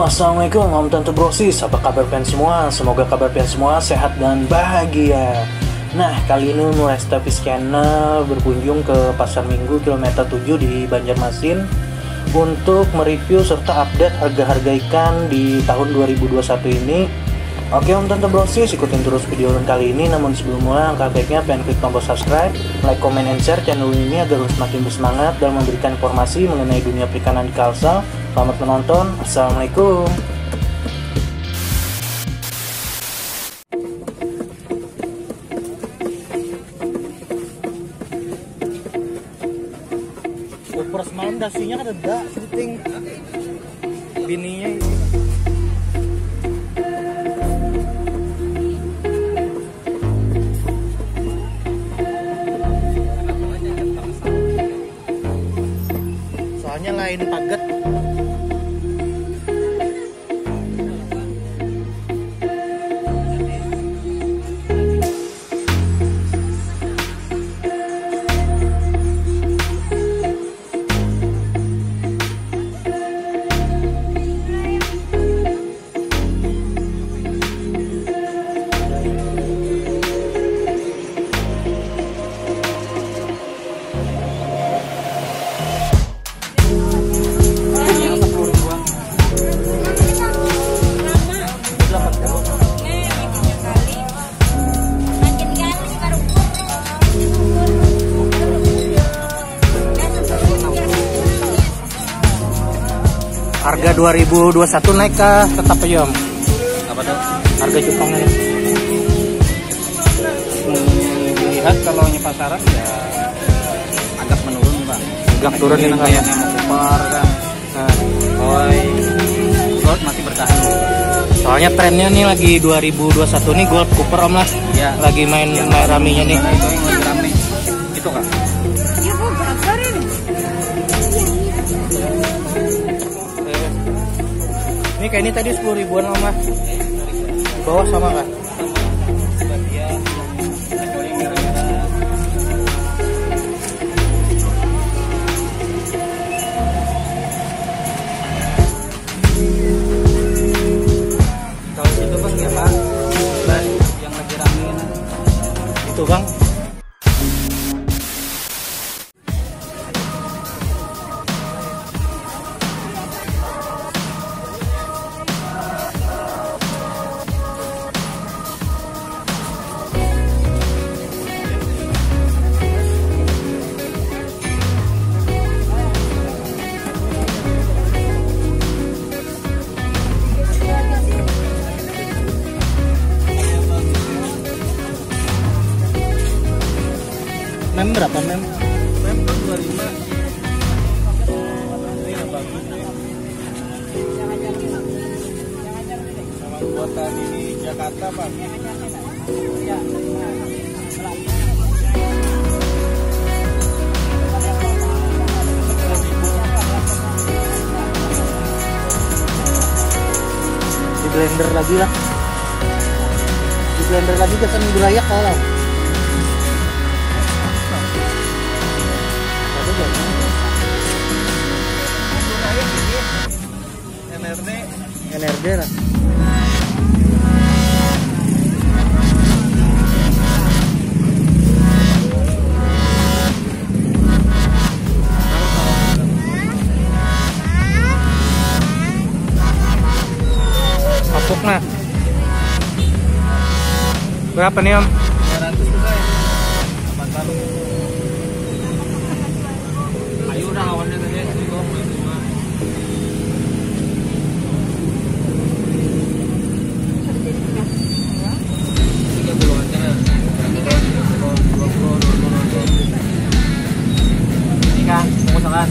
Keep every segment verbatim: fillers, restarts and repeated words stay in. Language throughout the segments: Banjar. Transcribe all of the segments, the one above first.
Assalamualaikum Om Tante Brosis, apa kabar pian semua? Semoga kabar pian semua sehat dan bahagia. Nah, kali ini Nuresta Fish Channel berkunjung ke Pasar Minggu kilometer tujuh di Banjarmasin untuk mereview serta update harga-harga ikan di tahun dua ribu dua puluh satu ini. Oke Om Tante Brosis, ikutin terus video ulun kali ini. Namun sebelum mulai, alangkah baiknya pian klik tombol subscribe, like, comment, and share channel ini agar ulun semakin bersemangat dalam memberikan informasi mengenai dunia perikanan di Kalsel. Selamat menonton. Assalamualaikum. Oper semalam dasinya kada ada, syuting bininya ini. Soalnya lain paget. Harga dua ribu dua puluh satu naik kah tetap aja, Om? Apa tuh? Harga cupang ini. Melihat kalau di pasaran ya agak menurun, Bang. Agak turun ini, Bang, ya? Yang mau kupar kan. Nah. Koi, gold masih bertahan. Soalnya trennya nih lagi dua ribu dua puluh satu nih, gold kupar, Om, lah. Iya. Lagi main, main raminya nih. Nah, itu yang lagi rame. Itu, Kak. Ini kayak ini tadi sepuluh ribuan, Om, lah. Di bawah sama, Kak? Kalau situ, Bang, ya, Pak. Yang lagi rame. Itu, Bang. Mem berapa, Mem? Mem tuh dua lima. Ini yang bagus nih. Sama buatan ini Jakarta, Pak. Di blender lagi lah. Di blender lagi, kesan gulayak kalau. N R D. N R D lah. Kapuk nah. Berapa nih, Om? Dua ratus tuh, Bang. Mantap. Ayo udah, awannya tadi, itu, itu mah. Tiga puluh aja lah. Dua puluh, dua puluh, dua puluh. Ini kan, mau salah.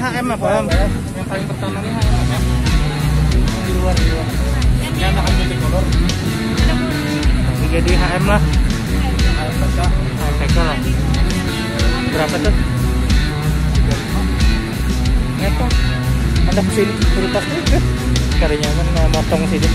H M apa, Om? Yang paling pertama nih H M apa? Di luar, di luar. Yang akan multicolor. Jadi H M lah. H M baca. H M T K lah. Berapa tuh? Tiga lima. Ngapa? Ada mesin kulkas tuh. Kada nyaman, nah, motong sini.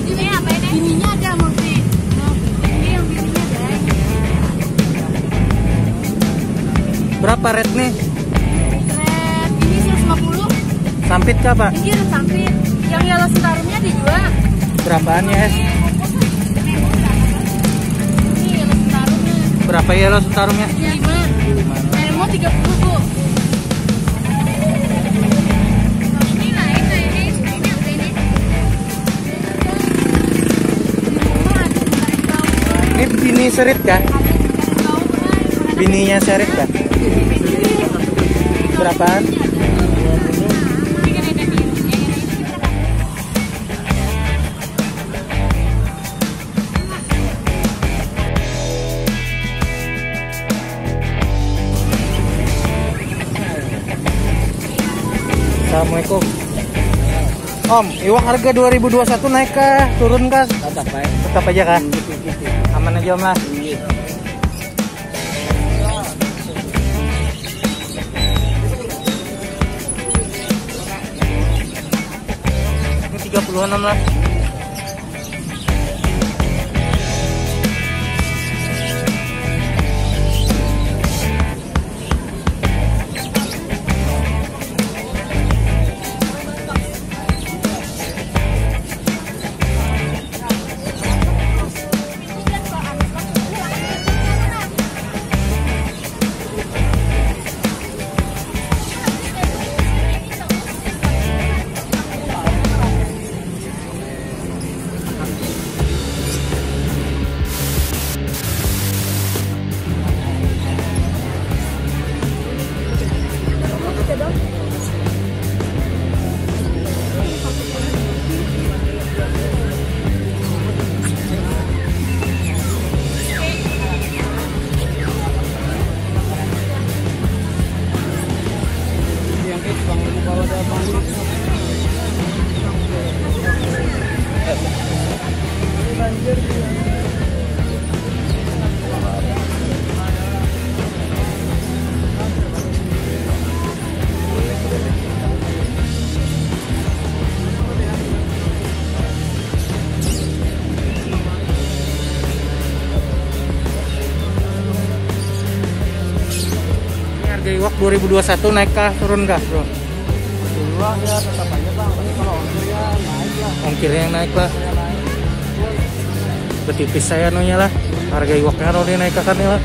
Ini apa ini? Bininya ada, Murti. Ini yang bininya ada. Berapa rate nih? Rate ini seratus lima puluh. Sampit kah, Pak? Iya, sampit. Yang yellow sentarumnya ada juga. Berapaan ya, Es? Ini yellow sentarumnya. Berapa yellow sentarumnya? Lima. Elmo tiga puluh, Bu. Ini lain, nah, ini. Ini apa ini? Ini bini serit kah? Bininya serit kah? Berapaan? Assalamualaikum. Om, iwak harga dua ribu dua satu naik kah, turun kah? Tetap baik. Tetap aja kah? Aman aja, Om lah. Ini tiga puluhan, Om lah. Ini harga iwak dua ribu dua satu naik kah, turun kah, Bro? Dua ya tetap aja, Bang. Tapi kalau ongkir ya naik lah. Ongkirnya yang naik lah. Ya naik. Betipis saya anunya lah. Harga iwaknya anu dinaikakan lah.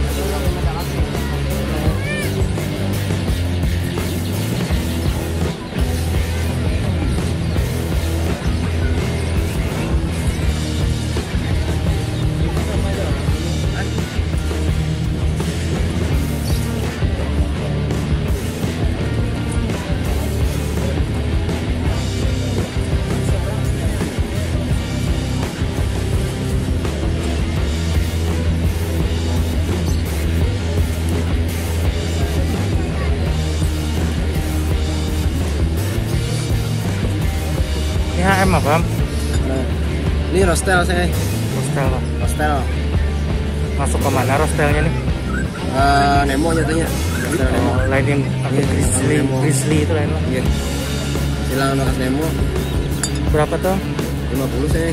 Ini H M apa, Om? Nah, ini rostel saya. Rostel, Pak. Rostel. Masuk ke mana rostelnya nih? Eh, Nemo nyatanya. Rostel Nemo. Oh, lain yang pakai Iya, Grizzly, Nemo. Grizzly itu lain lah. Iya. Silang nukas Nemo. Berapa tuh? Lima puluh saya.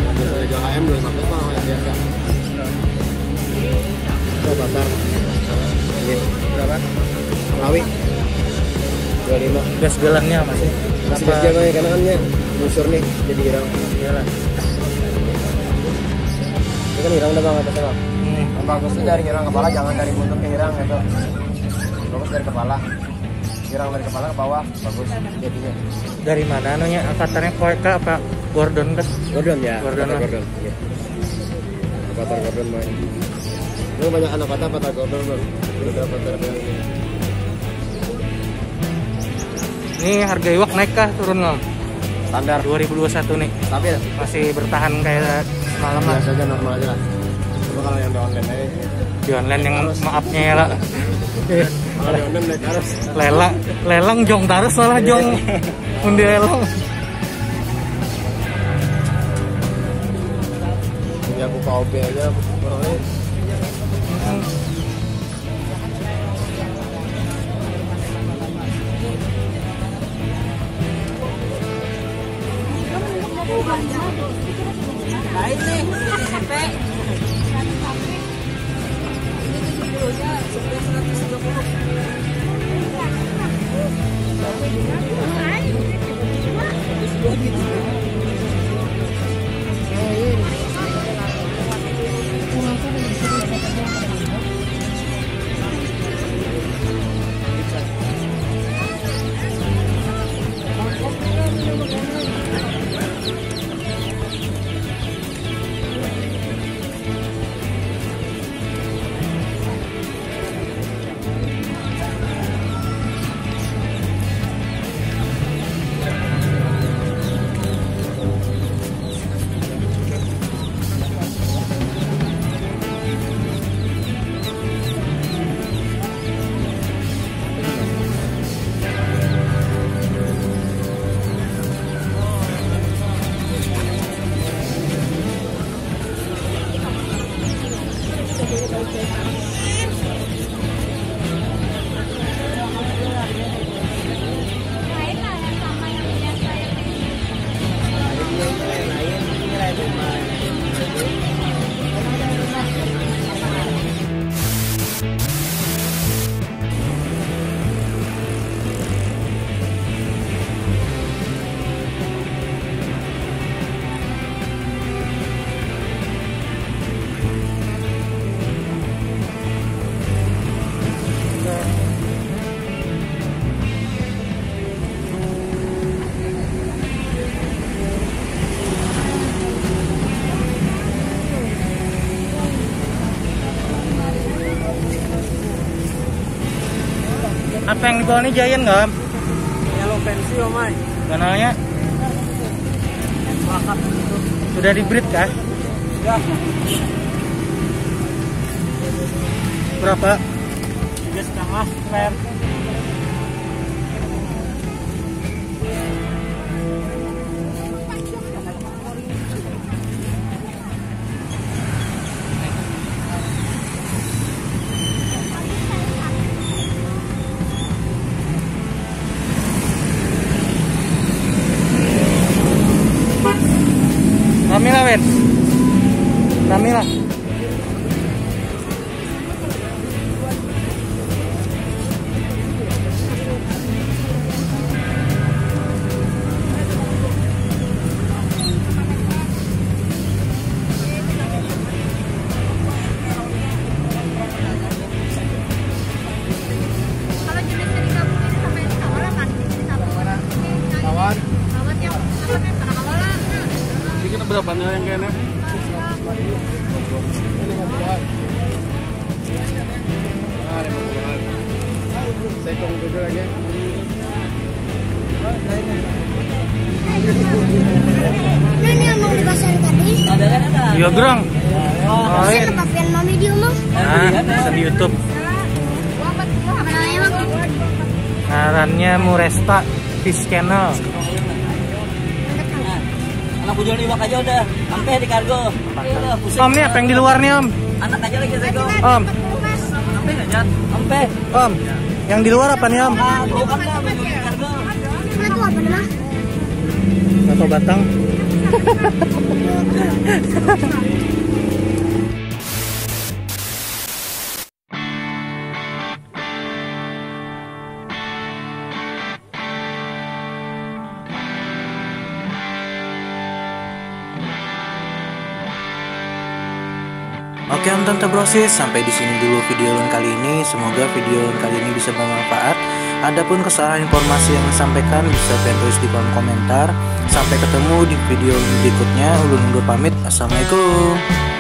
Ada H M dua ratus, Pak, yang biasa. Itu pasar. Iya. Berapa? Lawi. Dua lima. Gas jalannya masih. Masih Apa? Gas jalannya, karena kan dia busur nih, jadi hirang. Iyalah. Kan hirang udah banget sama. Hmm. Yang bagus tuh dari hirang kepala, jangan dari buntut ke hirang gitu. Bagus dari kepala. Hirang dari kepala ke bawah, bagus jadinya. Dari mana anunya, avatarnya, Koeka apa Gordon kah? Gordon ya. Gordon Avatar lah. Gordon. Iya. Avatar Gordon main. Lu banyak anak avatar, avatar Gordon, Bang. Udah avatar yang ini. Ini harga iwak naik kah turun, Bang? Standar. Dua ribu dua satu nih. Stabil. Masih bertahan kayak semalam lah. Biasa aja, normal aja lah. Cuma kalau yang di online aja. Di online yang harus. Maafnya ya lah. Kalau di online naik harus. Lelang, lelang jong tarus malah jong. Mun di lelang. Punya buka O B aja, orangnya. Apa yang dibawa ni, Giant nggak, Om? Yellow pensil, Mai. Kenalnya? Bakat gitu. Sudah di-breed kah? Sudah. Berapa? Tiga setengah, fair. Rami lah, Win. Rami lah. Kalau jenisnya digabungin sama ini, kawa lah kan? Ini sama. Lawan. Lawan yang apa nih? Pernah kawa lah. Ini kita berapa nih yang kayaknya? Ah, lima puluhan. Sekong juga lagi. Nah, ini emang di pasar tadi. Iya, gerang. Lain. Saya kepapian mami di rumah. Ah, bisa di YouTube. Apa namanya, Bang? Ngarannya Muresta Fish Channel. Anak bujur liwak aja udah. Sampai di kargo. Iya, pusing. Om, nih apa yang di luar nih, Om? Anak aja lagi sego. Om. Sampai aja. Sampai. Om, yang di luar apa nih, Om? Ah, bukan dah, bujur di kargo. Itu apa namanya? Atau batang? Oke, Tante Brosis, sampai di sini dulu video ulun kali ini. Semoga video ulun kali ini bisa bermanfaat. Adapun kesalahan informasi yang disampaikan bisa pian tulis di kolom komentar. Sampai ketemu di video berikutnya. Ulun undur pamit. Assalamualaikum.